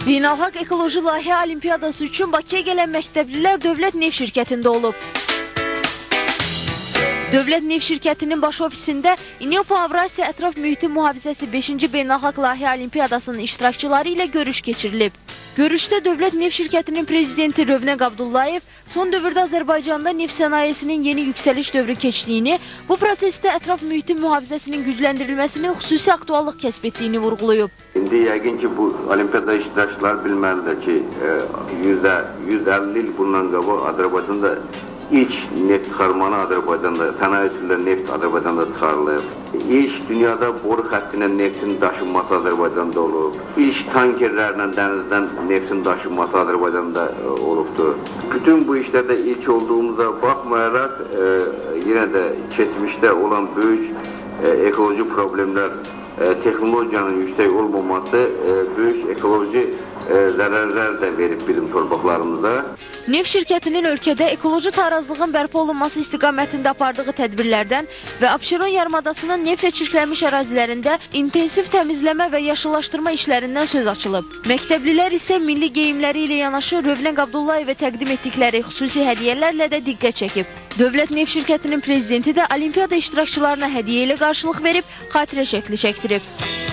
Beynəlxalq Ekoloji Layihə Olimpiyadası üçün Bakıya gələn məktəblilər Dövlət Neft Şirkətində olub. Dövlət Neft Şirkətinin baş ofisində İNEOPA Avrasiya Ətraf Mühiti Mühafizəsi 5-ci Beynəlxalq Layihə Olimpiyadasının iştirakçıları ilə görüş keçirilib. Görüşdə Dövlət Neft Şirkətinin prezidenti Rövnəq Abdullayev son dövrdə Azərbaycanda neft sənayesinin yeni yüksəliş dövrü keçdiyini, bu prosesdə ətraf mühitin mühafizəsinin gücləndirilməsinin xüsusi aktuallıq kəsb etdiyini vurğulayıb. İndi yəqin ki, bu olimpiyada iştirakçıları bilməlidir ki, 150 il bundan qabaq Azərbaycanda ilk neft çıxarmanı Azərbaycanda, sənaye üsulla neft Azərbaycanda çıxarılıb. İlk dünyada boru xətti ilə neftin daşınması Azərbaycanda olub. İlk tankerlərlə dənizdən neftin daşınması Azərbaycanda olubdur. Bütün bu işlərdə ilk olduğumuza baxmayaraq, yenə də keçmişdə olan böyük ekoloji problemlər, texnologiyanın yüksək olmaması böyük ekoloji zərərlər də verib bizim torpaqlarımıza. Neft şirkətinin ölkədə ekoloji tarazlığın bərpa olunması istiqamətində apardığı tədbirlərdən və Abşeron yarımadasının neftlə çirklənmiş ərazilərində intensiv təmizləmə və yaşıllaşdırma işlərindən söz açılıb. Məktəblilər isə milli geyimləri ilə yanaşı Rövnəq Abdullayevə təqdim etdikləri xüsusi hədiyyələrlə də diqqət çəkib. Dövlət Neft Şirkətinin prezidenti də olimpiyada iştirakçılarına hədiyyə ilə qarşılıq verib, xatirə şəkli çəkdirib.